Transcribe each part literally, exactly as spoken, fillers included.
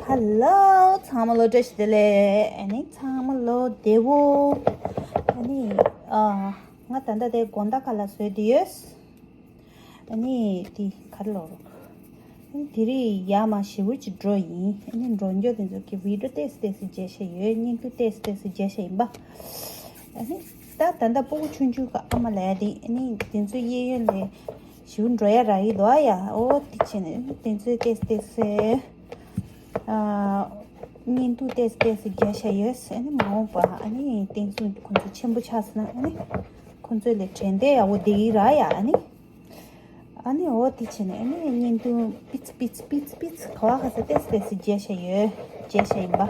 Hello ཚང་མ་ལོ་བཀྲ་ཤིས་བདེ་ལེགས། ཨ་ནི་ཚང་མ་ལོ་བདེ་བོ། ཨ་ནི་ཨ་ང་ད་ལྟ་དེ་དགོང་དག་ཁ་ལག་བཟོས་བསྡད་ཡོད། ཨ་ནི་དེ་ག་རེ་ལབ་རོགས། ཨ་ནི་དེ་རིང་ཡར་མར་ཞེ་པོ་ཅིག་འགྲོ་ཡིན། ཨ་ནི་འགྲོ་མགྱོགས་དེ་ཚོ་གི་བི་ཌི་ཡོ་ཏོག་ཙམ་ཏོག་ཙམ་མཇལ་བྱས་ཡོད། བརྙན་ཐུང་ཏོག་ཙམ་ཏོག་ཙམ་མཇལ་བྱས་ཡིན་པ། ཨ་ནི་ད་ད་ལྟ་སྤུ་གུ་ཆུང་ཆུང་གི་ཨ་མ་ལབ་ཡ་དེ། ཨ་ནི་དེ་ཚོ་གཡས་གཡོན་ལ་ཞེ་པོ་འགྲོ་ཡ་རག་གི་འདུག་ཨ་ཡ། ཨོ་དེ་བྱས་ནས་ཨ་ནི་དེ་ཚོ་ཏོག་ཙམ་ཏོག་ཙམ། ཨ། བརྙན་ཐུང་ཏོག་ཙམ་ཏོག་ཙམ་མཇལ་བྱས་ཡོད། ཨ་ནི་མ་འོངས་པ་ཨ་ནི་བསྟན་སྲུང་ཁོང་ཚོ་ཆེན་པོ་ཆགས་སོང་ན་ཨ་ནི་ཁོང་ཚོ་ལ་དྲན་རྟེན་ཡག་པོ་བསྡད་ཀྱི་རེད་ཡ། ཨ་ནི་ཨ་ནི་འོ་དེ་བྱས་ནས་ཨ་ནི་བརྙན་ཐུང་པིས་པིས་པིས་པིས་ག་བ་ག་ས་ཏོག་ཙམ་ཏོག་ཙམ་མཇལ་བྱས་ཡོད། མཇལ་བྱས་ཡིན་པ།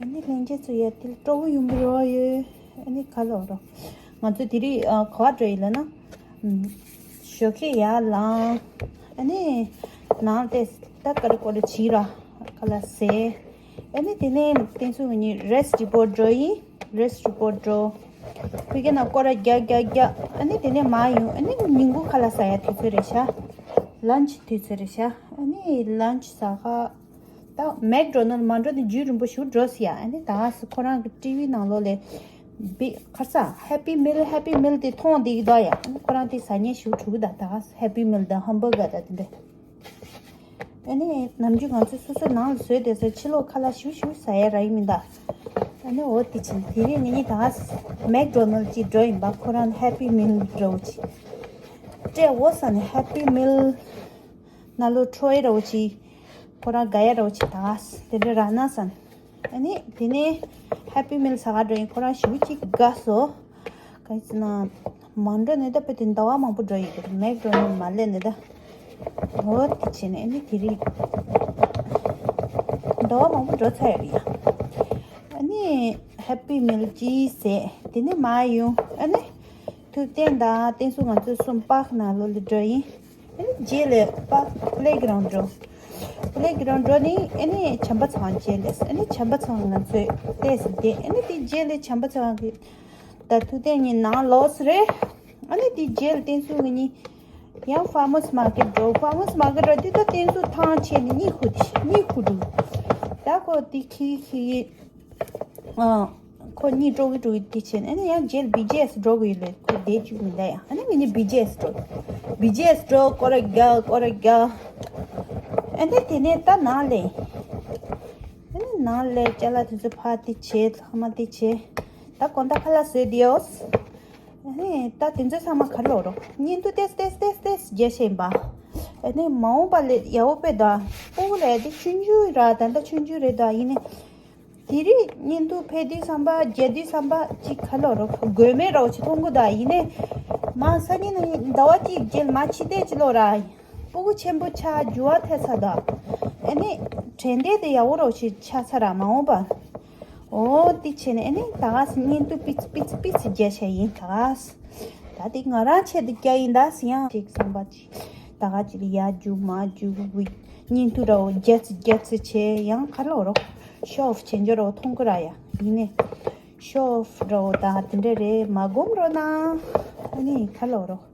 ཨ་ནི་ལྷན་རྒྱས་ཚོ་ཡ་དེ་ལ་སྤྲོ་པོ་ཡོང་གི་རེད་ཡོད། ཨ་ནི་ག་ལབ་རོགས། ང་ཚོ་དེ་རིང་ཨ་ག་བ་འགྲོ་ཡིན་ལབ་ན། ཨམ། ཞོགས་ཀས་ཡར་ལངས། ཨ་ནི་ནང་ཏོག་ཙམ་ད་ཀ་རེ་ཀོ་རེ་བྱས་ར། ཁ་ལག་བཟས། ཨ་ནི་དེ་ནས་བསྟན་སྲུང་གཉིས་རེ་སི་ཊི་རི་པོར་ཊི་འགྲོ་ཡིན། རེ་སི་ཊི་རི་པོར་ཊི་འགྲོ། ཕ་གི་ནང་སྐོར་ར་རྒྱག་རྒྱག་རྒྱག་ཨ་ནི་དེ་ནས་མར་ཡོང་། ཨ་ནི་ཉིན་གུང་ཁ་ལག་ཟ་ཡ་དུས་ཚོད་རེད་ཤག་ལན་ཆི་དུས་ཚོད་རེད་ཤག་ཨ་ནི་ལན་ཆི་ཟ་ག་ད་མེག་ཌོ་ནལ་མ་འགྲོ་ནས་རྒྱུན་རིང་པོ་ཞིག་འགྲོ་སྲིད་ཡ། ཨ་ནི་ད་ག་སེ་ཁོ་རང་གི་ཊི་ཝི་ནང་ལོགས་ལ་བི་ཁ་སང་ཧེ་པི་མིལ་ཧེ་པི་མིལ་དེ་མཐོང་བསྡད་ཀྱི་འདུག་ཡ། ཨ་ནི་ཁོ་རང་དེ་ཟ་མཁན་ཞིག་འགྲོ་གི་འདུག་ད་ག་སེ་ཧེ་པི་མིལ་དང་ཧམ་བྷར་གར་དང་དེ་འདྲ། ཨ་ནི་ནམ་རྒྱུན་ང་ཚོས་སོ་སོའི་ནང་ལ་བཟོས་བསྡད་ཚོ་ཕྱི་ལོགས་ཁ་ལག་ཞིབ་ཞིབ་ཟ་ཡ་རག་གི་མི་འདུག་ཨ་ནི་འོ་དེ་བྱས་དེ་རིང་ངེད་གཉིས་ད་ག་སེ་མེག་ཌོ་ནལ་ཅིག་འགྲོ་ཡིན་པ། ཁོ་རང་ཧེ་པི་མིལ་འདྲ་བོ་ཅིག་སྤྲད་འོ་བསམ་ནས། ཧེ་པི་མིལ་ནང་ལོགས་ཁྲོ་ཡ་འདྲ་བོ་ཅིག་ཁོ་རང་དགའ་ཡ་འདྲ་བོ་ཅིག་ད་ག་སེ་དེ་འདྲ་རག་ན་བསམ། ཨ་ནི་དེ་ནས་ཧེ་པི་མིལ་ཟ་ག་འགྲོ་ཡིན། ཁོ་རང་ཞེ་པོ་ཅིག་དགའ་སོང་། ག་རེ་ཟེར་ན་མ་འགྲོ་ནས་ད་དཔེ་དེ་ཟླ་བ་མང་པོ་འགྲོ་ཡི་གི་རེད། མེག་ཌོ་ནལ་མ་སླེབས་ནས་ད། འོ་དེ་བྱས་ནས་ཨ་ནི་དེ་རིང་ཟླ་བ་མང་པོ་འགྲོ་ཚར་ཡོད་རེད་ཡ། ཨ་ནི་ཧེ་པི་མིལ་ཅིག་ཟས། དེ་ནས་མར་ཡོང་། ཨ་ནི་ཐུབ་བསྟན་དང་བསྟན་སྲུང་ང་ཚོ་གསུམ་པཱརྐ་ནང་ལོགས་ལ་འགྲོ་ཡིན། ཨ་ནི་རྗེས་ལ་པཱརྐ་པི་ལེ་གྷི་རའུན་ཌི་འགྲོ། པི་ལེ་གྷི་རའུན་ཌི་འགྲོ་ནས་ཨ་ནི་བྱམས་པ་ཚང་མཇལ་ལེ། ཨ་ནི་བྱམས་པ་ཚང་ང་ཚོས་ཏོག་ཙམ་བསྡད། ཨ་ནི་དེ་རྗེས་ལ་བྱམས་པ་ཚང་གི་ད་ཐུབ་བསྟན་གཉིས་ནང་ལོགས་སུ་རེད། ཨ་ནི་དེ་རྗེས་ལ་བསྟན་སྲུང་གཉིས་ཡང་ཕར་མར་སི་མར་ཀེཊ་འགྲོ། ཕར་མར་སི་མར་ཀེཊ་འགྲོ་དུས་ད་བསྟན་སྲུང་ཐང་ཆད་ནས་གཉིད་ཁུག་གཉིད་ཁུག་འདུག་ད་ཁོ་དེ་ཁི་ཁི། ཨ། ཁོ་གཉིད་དཀྲོག་གི་དཀྲོག་གི་དེ་བྱས་ནས་ཨ་ནི་ཡང་རྗེས་ལ་བི་ཇི་ཨེས་འགྲོ་དགོས་ཡོད་ལེ། ཁོ་བསྡད་བཅུག་མི་འདུག་ཡ། ཨ་ནི་ངེད་གཉིས་བི་ཇི་ཨེས་འགྲོ། བི་ཇི་ཨེས་འགྲོ། སྐོར་ར་རྒྱག་སྐོར་ར་རྒྱག་ཨ་ནི་དེ་ནས་ད་ནང་ལ། ཨ་ནི་ནང་ལ་ཅ་ལག་དེ་ཚོ་ཕར་དེ་བྱས། ལྷག་མ་དེ་བྱས། ད་དགོང་དག་ཁ་ལག་བཟོས་བསྡད་ཡོད། ཨ་ནི་ད་དེ་ཚོའི་ཚང་མ་ག་རེ་ལབ་རོགས། བརྙན་ཐུང་ཏོག་ཙམ་ཏོག་ཙམ་ཏོག་ཙམ་མཇལ་བཞིན་པ། ཨ་ནི་མ་འོངས་པ་ལ་ཡག་པོ་དཔེ་འདུག་སྤུ་གུ་ལབ་ཡ་དེ་ཆུང་ཆུང་ར། ད་ལྟ་ཆུང་ཆུང་རེད་འདུག་ཡིན་ནའི་དེ་རིང་བརྙན་ཐུང་ཕེབས་དུས་ཙམ་པ་མཇལ་དུས་ཙམ་པ་ཅིག་ག་རེ་ལབ་རོགས། དགོས་མེད་འདྲ་བོ་ཅིག་མཐོང་གི་འདུག་ཡིན་ནའི་མ་སང་ཉིན་གནངས་ཉིན་ཟླ་བ་གཅིག་རྗེས་ལ་མར་ཕྱི་བལྟས་ཅིག་ལབ་ར། སྤུ་གུ་ཆེན་པོ་ཆགས། འགྱུར་བ་ཐེབས་ཚར་འདུག་ཨ་ནི་དྲན་རྟེན་དེ་ཡག་པོ་འདྲ་བོ་ཅིག་ཆགས་ཚར་ར། མ་འོངས་པ། འོ་དེ་བྱས་ནས་ཨ་ནི་ད་ག་སེ་བརྙན་ཐུང་པིས་པིས་པིས་མཇལ་བྱས་ཡིན། ད་ག་སེ་ད་དེ་ང་རང་ཆེད་དུ་བརྒྱབ་ཡིན། ད་སེ་ཡང་ཅིག་བསམ་པ་ཅིག་ད་ག་ཅིག་ལ་ཡར་རྒྱུག་མར་རྒྱུག་བི་བརྙན་ཐུང་འདྲ་བོ་རྒྱག་ཙི་རྒྱག་ཙི་བྱས། ཡང་ག་རེ་ལབ་རོགས། ཤོ་ཨོཕ་བྱེད་འཇོག་འདྲ་བོ་མཐོང་གི་ར་ཡ། ཡིན་ནའི་ཤོ་ཨོཕ་འདྲ་བོ་ད་དེ་འདྲ་རེད་མ་སྒོམ་རོགས་གནང་། ཨ་ནི་ག་རེ་ལབ་རོགས།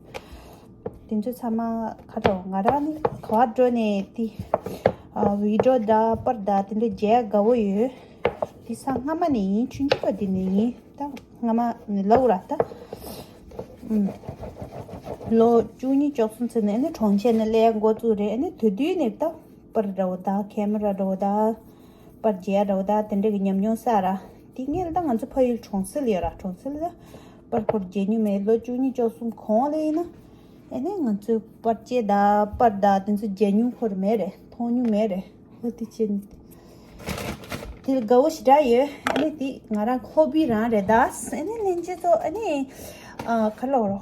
དེ་ཚོ་ཚང་མ་ག་རེ་ལབ། ང་རང་ནི་ག་བ་འགྲོ་ནས་དེ་ཨ་བི་ཌི་ཡོ་དང་པར་དང་དེ་འདྲ་མཇལ་དགའ་བོ་ཡོད། དེ་སྔ་མ་ནས་ཡིན། ཆུང་ཆུང་སྐབས་དེ་ནས་ཡིན། ད་སྔ་མ་ནས་ལབ་ར་ད། ཨུམ། ལོ་བཅུ་གཉིས་བཅུ་གསུམ་ཚོད་ནས་ནི་གྲོང་ཁྱེར་ནས་སླེབས་འགོ་བཙུགས་རེད། ཨ་ནི་དེ་དུས་ནས་ད་པར་འདྲ་བོ་དང་ཁེ་མ་ར་འདྲ་བོ་དང་པར་མཇལ་འདྲ་བོ་དང་དེ་འདྲ་གི་ཉམས་མྱོང་བསགས་ར། དེ་སྔོན་ལ་ད་ང་ཚོ་ཕ་ཡུལ་གྲོང་གསེབ་ལ་ཡོད་ར། གྲོང་གསེབ་ལ་ད་པར་ཁོ་རང་མཇལ་མྱོང་མེད། ལོ་བཅུ་གཉིས་བཅུ་གསུམ་གོང་ལ་ཡིན་ན་ཨ་ནི་ང་ཚོས་པར་ཆས་དང་པར་དང་དེ་ཚོ་མཇལ་མྱོང་ཁོ་རང་མེད་རེད། མཐོང་མྱོང་མེད་རེད། ཨོ་དེ་ཅན། དེ་ལ་དགའ་བོ་ཞེ་དྲག་ཡོད། ཨ་ནི་དེ་ང་རང་ཧོ་བི་རང་རེད་ད། ཨ་ནི་ལྷན་རྒྱས་ཚོ་ཨ་ནི་ཨ་ག་རེ་ལབ་རོགས།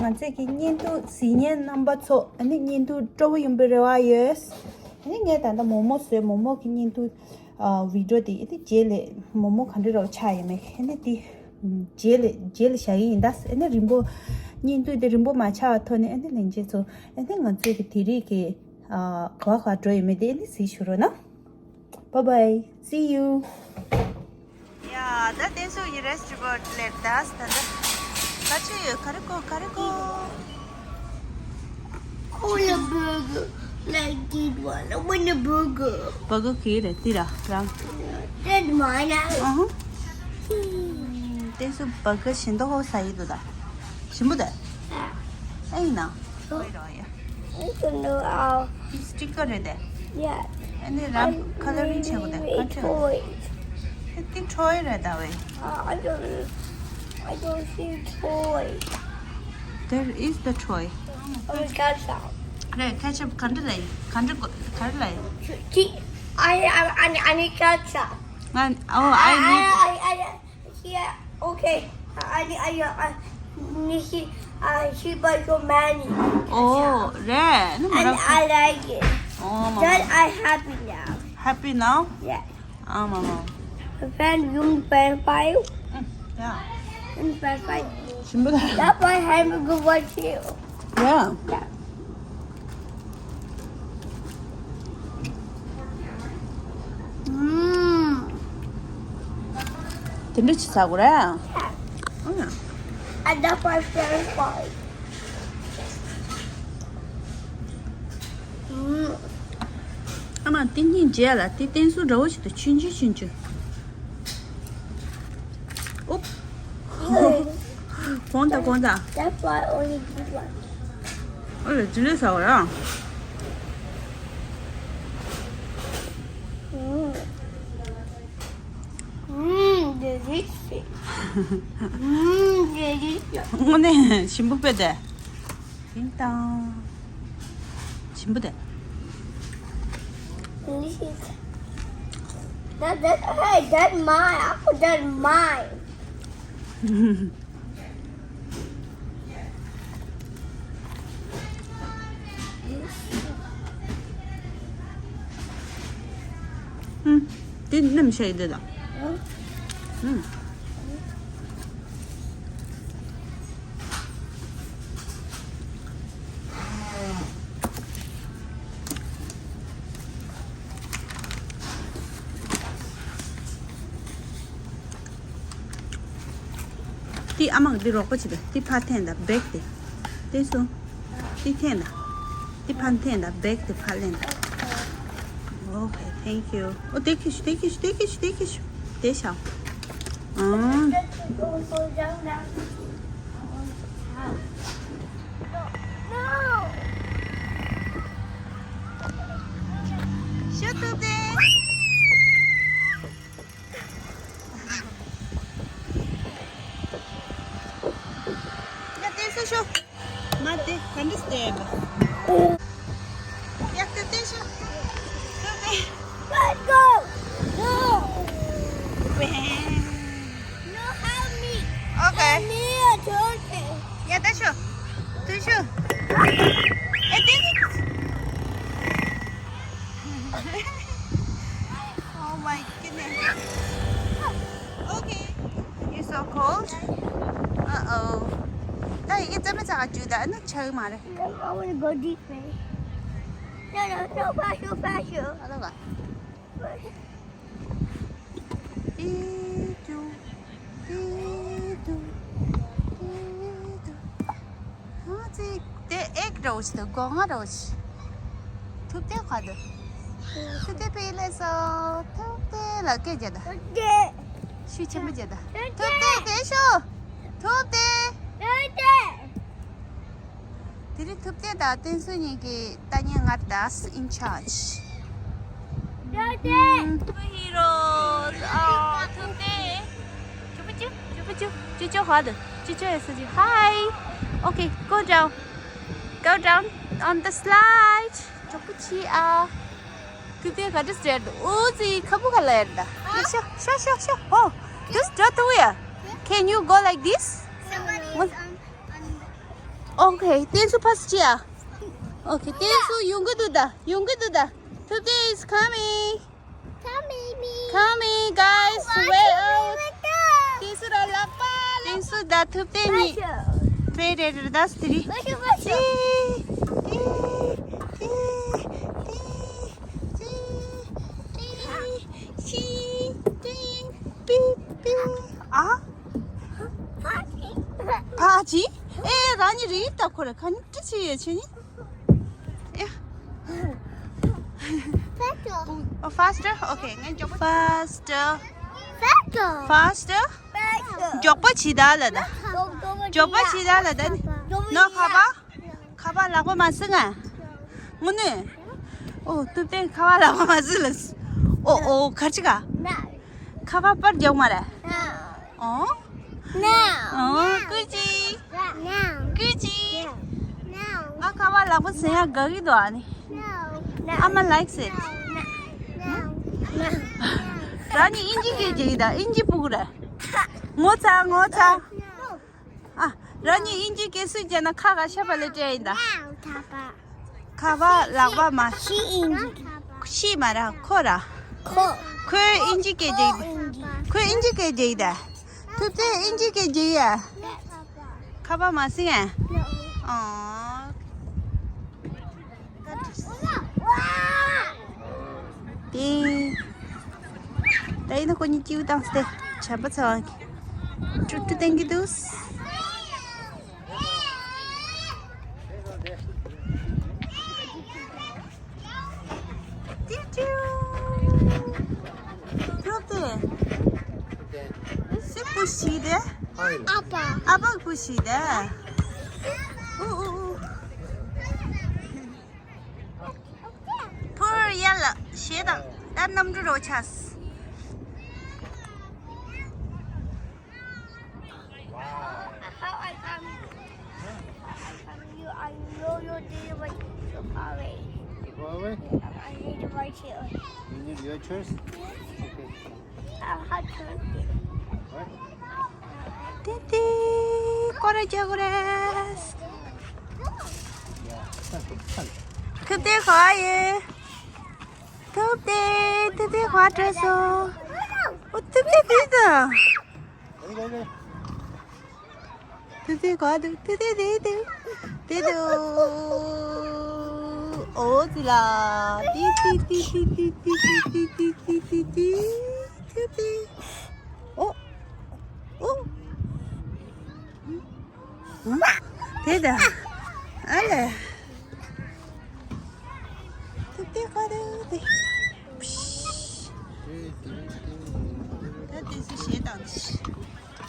ང་ཚོས་ཀྱི་བརྙན་ཐུང་གཟིགས་མཁན་རྣམ་པ་ཚོ་ཨ་ནི་བརྙན་ཐུང་སྤྲོ་པོ་ཡོང་པའི་རེ་བ་ཡོད། ཨ་ནི་ངས་ད་ལྟ་མོག་མོག་བཟོས། མོག་མོག་གི་བརྙན་ཐུང་ཨ་བི་ཌི་ཡོ་དེ་ཨ་ནི་རྗེས་ལ་མོག་མོག་ག་འདྲ་རོགས་ཆགས་ཡོད་མེད་ཨ་ནི་དེ་རྗེས་ལ་རྗེས་ལ་བཞག་གི་ཡིན་ད། ཨ་ནི་རིང་པོ་བརྙན་ཐུང་དེ་རིང་པོ་མ་ཆགས་པའི་ཐོག་ནས་ཨ་ནི་ལྷན་རྒྱས་ཚོ་ཨ་ནི་ང་ཚོས་ཀྱི་དེ་རིང་གི་ཨ་ག་བ་ག་འགྲོ་ཡོད་མེད་དེ་ཨ་ནི་གཟིགས་ཞུ་རོགས་གནང་། Bye bye. See you. ཡ་ད་བསྟན་སྲུང་གི་རེ་སི་ཊི་རི་པོར་ཊི་སླེབས་ད། ད་ད་ག་ཅི་ཡོད། ཀ་རི་ཀོ་ཀ་རི་ཀོ། Cola burger. Like this one. I want a burger. བྷར་གར་གི་རེད་དེ་ར་རང་། That's mine. Uh-huh. ཏེ་སུ་བྷར་གར་ཞིམ་པོ་ཧོ་ཟ་ཡི་འདུག་ད། ཞིམ་པོ་དེ། ཨེ་ཡིན་ན། I don't know how. ཏེ་སི་ཊིག་གར་རེད་དེ། Yeah. ཨ་ནི་རང་ཁ་ལར་རིང་བྱེད་དགོས་དེ་ག་འདྲ། ཏེ་ཊོའི་རེད་ད་བས། Uh, I don't, I don't see toy. There is the toy. Oh, we got some. རེད། ཁེ་ཆབ་ག་འདྲ་ལ་ཡིན། ག་འདྲ་ག་རེ་ལ་ཡིན། Gee, I, I, I, I need ketchup. ང་། oh, I need. I, I, I, yeah, okay. I, I, I, I need to, uh, she buy so many. Oh, རེད། ནི་མ་ར། And I like it. Oh, then I happy now. Happy now? Yeah. Mama. Fan, you fan fire? Mm, yeah. You fan fire. Simple. That's why I'm a good one too. Yeah. Yeah. Mm. དེ་འདྲ་ཅིག་ཟ་དགོས་རེད། Yeah. Mm. And that's why fan fire. ཨ་མ་ཏིང་ཏིང་རྗེས་ལ་དེ་བསྟན་སྲུང་འདྲ་བོ་ཞིག་ཏུ་ཆུན་ཆུན་ཆུན་ཆུན། ཨུབ། གོང་ད་གོང་ད། That's why only this one. ཨོ་ལེ་ཅི་ལེ་ཟ་བ་ར། Mm. Mm, delicious. Mm, delicious. དངོས་གནས་ཞིམ་པོ་དཔེ་དེ། ཏིང་ཏང་། ཞིམ་པོ་དེ། Delicious. That, that, hey, that's mine. I put that in mine. ཨུམ། དེ་ནམ་ཤ་ཡི་དེ་དང་། ཨུམ། ཏི་ཨ་མང་ཏི་རོགས་པ་ཅི་ད་ཏི་ཕ་ཐེན་ད་བེག་ཏི། ཏི་སུ། ཏི་ཐེན་ད། ཏི་ཕ་ཐེན་ད་བེག་ཏི་ཕ་ལེན་ད། Okay, thank you. ཨོ་ཏེ་ཁི་ཤུ་ཏེ་ཁི་ཤུ་ཏེ་ཁི་ཤུ་ཏེ་ཤ། ཨང་། ཤོ་ཏུ་ཏེ། ཡ་ཏེ་སུ་ཤོ། མ་ཏེ་ག་འདྲ་སྟེ། ཡ་ཏེ་ཏེ་ཤོ། ཏུ་ཏེ། Let's go. No. No, help me. Okay. Help me, George. ཡ་ཏེ་ཤོ། ཏེ་ཤོ། ཨེ་ཏེ་ཏེ། Oh my goodness. Okay. You're so cold. Uh-oh. ད་ཡི་གེ་ཙམ་ཙག་ཅུ་ད་ནི་ཆག་མ་རེད། I wanna go this way. No, no, no, faster, faster. ཨ་ལ་ག། ཏི་ཏུ། ཏི་ཏུ། ཏི་ཏུ། ཧ་ཙི། དེ་ཨེག་རོ་ཆི་དང་སྒོ་ང་རོ་ཆི། ཐུབ་བསྟན་ཁ་དུ། ཐུབ་བསྟན་པེ་ལེ་སོ། ཐུབ་བསྟན་ལ་སྐད་རྒྱག་ད། ཐུབ་བསྟན། ཤུགས་ཆེན་པོ་རྒྱག་ད། ཐུབ་བསྟན་སྐད་ཤོད། ཐུབ་བསྟན། ཐུབ་བསྟན། དེ་རིང་ཐུབ་བསྟན་དང་བསྟན་སྲུང་གཉིས་ཀྱི་ལྟ་ཉན་ང་རེད་ད། in charge. ཐུབ་བསྟན། ཧི་རོ། ཨ། ཐུབ་བསྟན། ཅུ་པུ་ཅུ། ཅུ་པུ་ཅུ། ཅུ་ཅུ་ཧ་དུ། ཅུ་ཅུ་ཨེ་སི་ཇི། Hi. Okay, go down. Go down on the slide. ཅུ་པུ་ཅུ་ཨ། ཐུབ་བསྟན་ག་འདྲ་སེ་འདུག་ཨོ་ཙི་ཁ་བུ་ཁ་ལ་ཡར་ད། ཤོ་ཤོ་ཤོ་ཤོ། Oh, this draw through here. Can you go like this? Somebody is on, on the Okay, བསྟན་སྲུང་ཕར་ཅི་ཨ། Okay, བསྟན་སྲུང་ཡོང་གི་འདུག་ད། ཡོང་གི་འདུག་ད། ཐུབ་བསྟན་is coming. Coming, me. Coming, guys. Where are བསྟན་སྲུང་ར་ལག་པ་ལ། བསྟན་སྲུང་དང་ཐུབ་བསྟན་གཉིས། ཕེ་རེ་རེ་ད་སི་ཏི་རི། ཏི་ཏི་ཏི་ཏི་ཏི་ཏི་ཏི་པི་པི། ཨ། ཕ་ཅི། ཨེ་རང་ཉིད་རེད་ད། ཁོ་ར་ཁ་ཉིན་ཏི་ཆི་ཡེ་ཆི་ཉི། ཨེ། Oh, faster? Okay, ངས་མགྱོགས་པོ། Faster. Faster. Faster. མགྱོགས་པོ་བྱེད་ད་ལ་ད། མགྱོགས་པོ་བྱེད་ད་ལ་ད། ནོ་ཁ་པ། ཁ་པ་ལག་པ་མ་ཟུག་ང་། ངུ་ནུ། ཨོ་ཐུབ་བསྟན་ཁ་པ་ལག་པ་མ་ཟུག་ལ། ཨོ་ཨོ་གར་ཅི་ག་ཁ་པ་པར་མགྱོགས་མ་རེད། ཨོ། ཨོ་ཀུ་ཅི། ཀུ་ཅི། ང་ཁ་པ་ལག་པ་ཟིན་ཡ་དགའ་གི་འདུག་ཨ་ནི། Amma likes it. རང་ཉིད་ཨིན་ཇི་སྐད་རྒྱག་གི་ད་ཨིན་ཇི་སྤུ་གུ་རེད། ངོ་ཚ་ངོ་ཚ། ཨ། རང་ཉིད་ཨིན་ཇི་སྐད་སུས་བརྗོད་ན་ཁ་ཁ་ཤ་བ་ལས་སྤྲད་ཡིན་ད། ཁ་པ་ལག་པ་མ། ཤི་ཨིན་ཇི། ཤི་མ་ར་ཁོ་ར། ཁོ། ཁོས་ཨིན་ཇི་སྐད་རྒྱག་ཡིན་ད། ཁོས་ཨིན་ཇི་སྐད་རྒྱག་ཡིན་ད། ཐུབ་བསྟན་ཨིན་ཇི་སྐད་རྒྱག་ཡ། ཁ་པ་མ་ཟིན་ཨ། ཨོ། དེ། ད་ཡིན་ན་ཁོ་གཉིས་སྐྱིད་པོ་བཏང་སྟེ་བྱམས་པ་ཚ་བ་གི་ཀྲུ་ཀྲུ་བསྟན་གི་འདུག་ཏིའུ་ཏིའུ། ཐུབ་བསྟན། སུས་པུ་ཤི་དེ། ཨ་ཕ། ཨ་ཕ་པུ་ཤི་དེ། ཨུ་ཨུ་ཨུ། ཕུར་ཡར་ལ་གཞས་དང་ད་གནམ་གྲུ་རོ་ཆགས། How I come? How I come? You are your your delivery so far away. Far away? I need to write here. You need your choice? Okay. ཏི་ཏི། སྐོར་ར་རྒྱག་གི་རེད། ཐུབ་བསྟན་ག་པར་ཡོད། ཐུབ་བསྟན། ཐུབ་བསྟན་ག་པར་བྲོས་སོང་། ཨོ་ཐུབ་བསྟན་དེ་དང་། ཐུབ་བསྟན་ག་པར་འདུག་ཐུབ་བསྟན་དེ་དེ་དེ་དེ་འདུག་ཨོ་ཙི་ལ། ཏི་ཏི། ཐུབ་བསྟན། ཨོ། ཨོ། དེ་ད། ཨ་ལེ། ཐུབ་བསྟན་ག་པར་འདུག་ད་དེ་ཚོ་གཞས་བཏང་།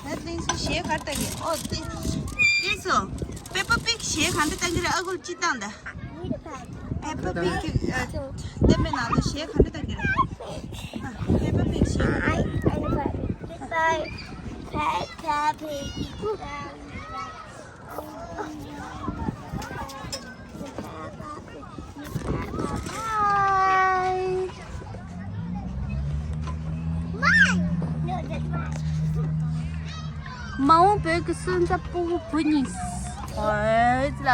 ད་དེ་ཚོ་གཞས་ག་རེ་བཏང་གི་ཨོ་དེ། དེ་ཚོ། པེ་པ་པིག་གཞས་ག་འདྲ་བཏང་གི་རེད། ཨ་ཁུ་ཅི་བཏང་ད། པེ་པ་པིག་གི་ཨ། ལྟད་མོའི་ནང་དུ་གཞས་ག་འདྲ་བཏང་གི་རེད། ཨ། པེ་པ་པིག་གཞས་ག་འདྲ། Peppa Pig. Hi. Mine. No, that's mine. མ་འོངས་བོད་ཀྱི་སོན་རྩ་སྤུ་གུ་བུ་གཉིས། ཨོ་ཙི་ལ།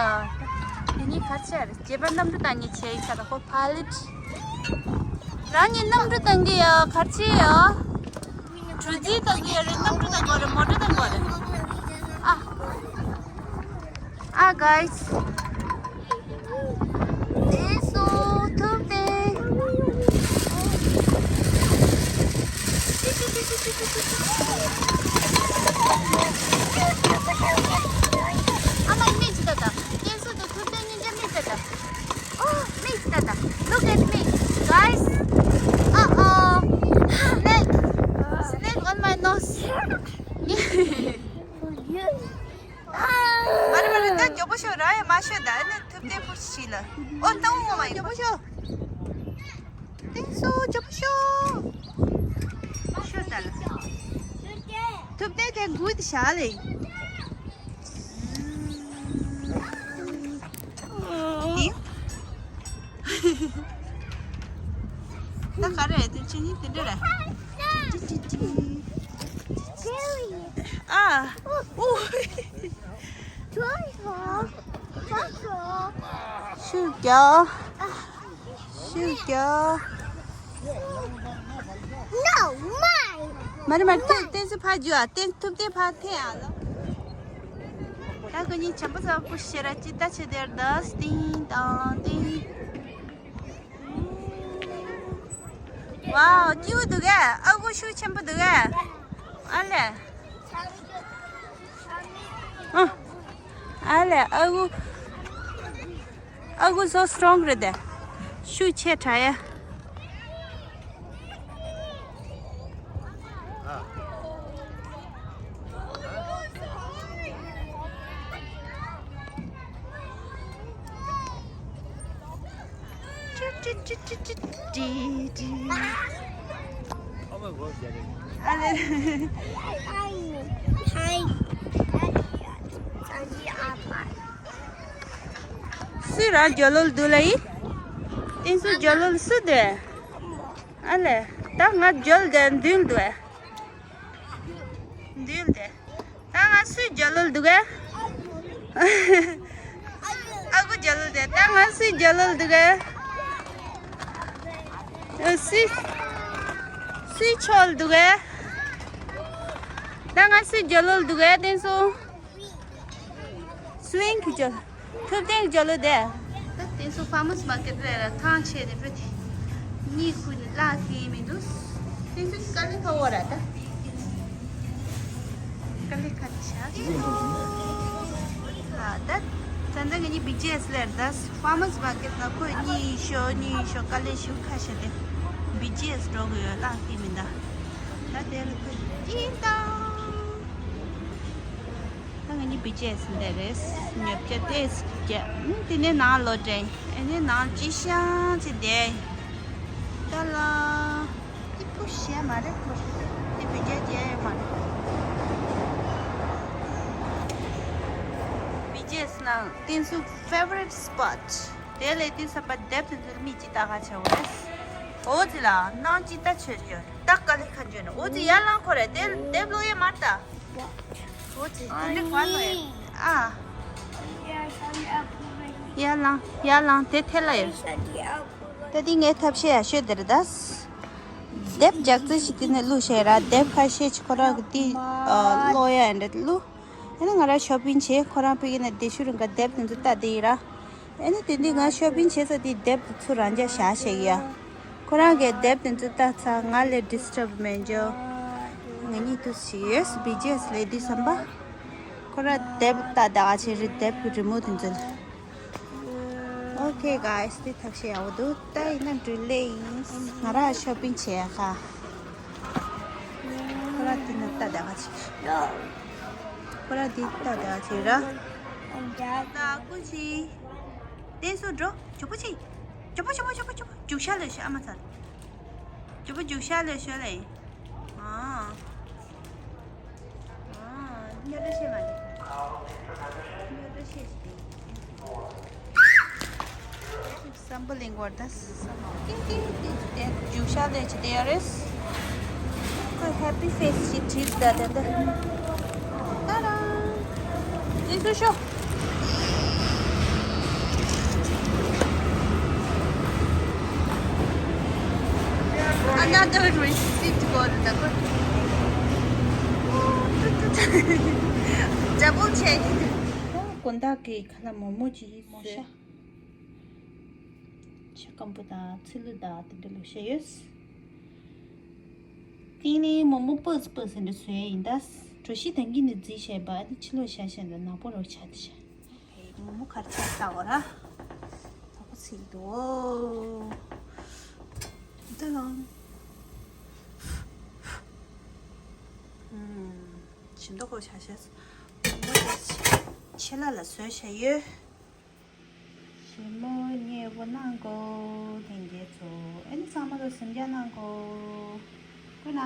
དེ་གཉིས་ག་རེ་བྱས་རེད། རྗེས་པ་གནམ་གྲུ་བཏང་མཁན་བྱས་ཡིན་ས་ད་ཁོ་པའི་ལེཊ། རང་གཉིས་གནམ་གྲུ་བཏང་གི་ཡོད། ག་རེ་བྱས་ཡོད། གྲུ་འཛིན་བཏང་གི་ཡོད་རེད། གནམ་གྲུ་བཏང་གི་ཡོད་རེད། མོ་ཊ་བཏང་གི་ཡོད་རེད། ཨ། ཨ། གའི་སི། དེ་སོ་ཐུབ་བསྟན། ཨ་མ་མིག་ཅིག་ལྟ་ད། དེ་སོ་དང་ཐུབ་བསྟན་གཉིས་ཀ་མིག་ལྟ་ད། Oh, miss, Tata. Look at me, guys. Uh-oh. Snake. Snake on my nose. མ་རེད་མ་རེད། ད་མགྱོགས་པོ་ཤོག་ར་ཡ་མ་ཤོད་ད་ནི་ཐུབ་བསྟན་པོ་ཞིག་ལ། ཨོ་ཏང་འོ་མ་མགྱོགས་པོ་ཤོག་ཏིང་སོ་མགྱོགས་པོ་ཤོག་ཤོད་ད་ལ། ཐུབ་བསྟན་དེ་འགུལ་དེ་བཞག་ལེ། ད་ག་རེ་དེ་ཕྱི་ཉིན་དེ་འདྲ་རེད། ཨ། ཨུ། ཤུགས་རྒྱག་ཤུགས་རྒྱག No, mine. མ་རེད་མ་རེད། ཏན་ཏན་སུ་ཕ་རྒྱུ་ཨ། ཏན་ཐུབ་ཏན་ཕ་ཐེ་ཨ་ལོ། ད་ཁོ་གཉིས་བྱམས་པོ་ཚ་པོ་ཤེ་ར་ཅི་ད་ཆེ་དེར་ད་སྟིང་དང་སྟིང་། ཝའོ་སྐྱིད་པོ་འདུག་གས། ཨ་ཁུ་ཤུགས་ཆེན་པོ་འདུག་གས། ཨ་ལེ། ཨ། ཨ་ལེ་ཨ་ཁུ། ཨ་ཁུ་so strong རེད་དེ། ཤུགས་ཆེ་དྲགས་ཡ། སུས་རང་ཇོ་ལོལ་འདུག་ལ་ཡིན། བསྟན་སྲུང་ཇོ་ལོལ་སུ་འདུག་ཨ་ལེ། ད་ང་ཇོལ་དེ་འདུལ་འདུག་འདུལ་དེ། ད་ང་སུས་ཇོ་ལོལ་འདུག་གས། ཨ་ཁུ་ཇོ་ལོལ་དེ། ད་ང་སུས་ཇོ་ལོལ་འདུག་གས། ཨ་སུས། སུས་ཆོལ་འདུག་གས། ད་ང་སུས་ཇོ་ལོལ་འདུག་གས། བསྟན་སྲུང་། སུ་ཝིང་གི་ཇོ། ཐུབ་བསྟན་གི་ཇོ་ལོལ་དེ། ད་དེ་ཚོ་ཕར་མར་མར་ཀེ་ཊི་རེད་ར། ཐང་ཆད་དེ་བུད་དེ། གཉིད་ཁུག་ནས་བརླག་གི་མི་འདུག་དེ་ཚོ་དཀའ་ལས་ཁག་པོ་ར་ད། དཀའ་ལས་ཁག་ཆགས། ཨ་ད། ད་ད་ང་གཉིས་བི་ཇི་ཨེས་ལ་ད། ཕར་མར་མར་ཀེ་ཊི་ན་ཁོས་གཉིད་ཤོར་གཉིད་ཤོར། དཀའ་ལས་ཞེ་པོ་ཁག་ཤག་དེ། བི་ཇི་ཨེས་འགྲོ་དགོས་ཡོད། བརླག་གི་མི་འདུག་ད་དེ་ལ་ཁོས་ཏིང་ཏང་། ད་ང་གཉིས་བི་ཇི་ཨེས་འདི་རེད། ཉོ་ཆ་དེ་རྒྱག་དེ་ནས་ནང་ལོག་དྲན། ཨ་ནི་ནང་ཅི་ཤང་ཅི་བསྡད། ད་ལ། དེ་བུ་གཞས་མ་རེད། དེ་བི་ཇི་ཨེས་རྒྱག་ཡོད་མ་རེད། བི་ཇི་ཨེས་ནང་བསྟན་སྲུང་ཕེ་ཝ་རི་ཊི་སི་པོ་ཊི། དེ་ལས་དེ་ས་པ་དེབ་དེ་ཚོ་མི་ཅི་ལྟ་ག་བྱ་བ་རེད། འོ་ཙི་ལ་ནང་ཅི་ལྟ་བྱོས་ཡོད། ད་དཀའ་ལས་ཁག་ཅན། འོ་ཙི་ཡར་ལངས་ཁོ་རེ། དེ་དེབ་ཀློག་ཡས་མ་རེད་ད། འོ་ཙི་དེ་འདྲ་ག་ལ་ཡོད། ཨ། ཡར་ལངས་ཡར་ལངས། དེ་ཐལ་ལ་ཡོད། ད་དེ་ངའི་ཐབས་ཤེས་ཡག་ཤོས་དེ་རེད་ད། དེབ་རྒྱག་རྩིས་ཤིག་དེ་ནས་བླུགས་བྱས་ར། དེབ་ཁ་ཤས་ཅིག་ཁོ་རང་གི་དེ་ཨ་ཀློག་ཡ་ཡིན་འདྲ་བླུགས། ཨ་ནི་ང་རང་ཤོ་པིང་བྱས། ཁོ་རང་ཕ་གི་ནས་དེ་ཤུ་རིང་ག་དེབ་དེ་ཚོ་ལྟ་བསྡད་ཡིན་ར། ཨ་ནི་དེ་དུས་ང་ཤོ་པིང་བྱས་ཚར་དུས་དེབ་དེ་ཚོ་རང་འཇགས་བཞག་བྱས་ཡ། ཁོ་རང་གིས་དེབ་དེ་ཚོ་ལྟ་ཚར། ང་ལ་ཌི་སི་ཊརབ་མེད་འཇོག་ང་གཉིད་ཐུག་ཞིག་ཡོད། བི་ཇི་ཨེས་ལས་དུས་བསམ་པ། ཁོ་རང་དེབ་ལྟ་བསྡད་ག་བྱས་རེད། དེབ་ཀྱི་རི་མོ་དེ་ཚོ་ལ། Okay guys, དེ་ཐབས་ཤེས་ཡག་པོ་འདུག་ད་ཡིན་ན་འགྲུལ་ལེ་ཡིན། ང་རང་ཤོ་པིང་བྱེད་ཡ་ཁ། ཁོ་རང་དེ་ནས་ལྟ་བསྡད་ག་བྱས། ཁོ་རང་དེ་ལྟ་བསྡད་ག་བྱས་ར། ད་ཀུ་ཤི། བསྟན་སྲུང་འགྲོ། ཇོ་བོ་ཅི། ཇོ་བོ་ཇོ་བོ་ཇོ་བོ་ཇོ་བོ། རྒྱུག་ཤར་ལོས་ཤོག་ཨ་མ་ཚར། ཇོ་བོ་རྒྱུག་ཤར་ལོས་ཤོག་ལེ། ཨ། ཨ། སྨྱོ་འདྲ་བཤད་མ་རེད། སྨྱོ་འདྲ་བཤད་ཅིག་དེ། བསམ་པ་གླེང་བར་ད་བསམ་པ། ཏིང་ཏིང་ཏིང་ཏིང་། རྒྱུག་ཤར་ལོས་ཅིག་དེ་ཡོད་རེད། ཁོས་ཧེ་པི་ཕེ་སི་ཞིག་བྲིས་ད་དེ་འདི། ཏཱ་ར། འདི་ཚུར་ཤོག Another receipt got the good. Double check. དཀོན་དག་གི་ཁ་ལ་མོག་མོག་ཅིག་མོག་ཤ། ཤ་སྐམ་པོ་དང་ཚིལ་ལུ་དང་དེ་འདྲ་ལུ་བཤད་ཡོད། ཏིང་ལིང་མོག་མོག་སྤུས་སྤུས་ཟེར་འདྲ་བཟོས་ཡིན་ད། གྲོ་ཞིབ་དང་གཉིས་ནས་བརྫིས་བྱས་པ་ཨ་ནི་ཕྱི་ལོགས་བཞག་བཞག་འདྲ་ནག་པོ་རོ་ཆགས་དེ་བྱས། མོག་མོག་ག་རེ་ཆགས་ལྟ་འོ་ར། དོག་པོ་ཚིག་འདུག་འདི་ལ། ཨུམ། ཞིམ་མདོག་ཁ་པོ་ཆགས་ཤག་མོག་མོག་དེ་ཆེ་ལ་ལ་བཟོས་བྱས་ཡོད། ཞིམ་པོ་མཉེས་པོ་གནང་གོ། ལྷན་རྒྱས་ཚོ་ཨེ་ནི་ཚང་མ་ལ་གཟིམ་འཇག་གནང་གོ། ཀུན་ན།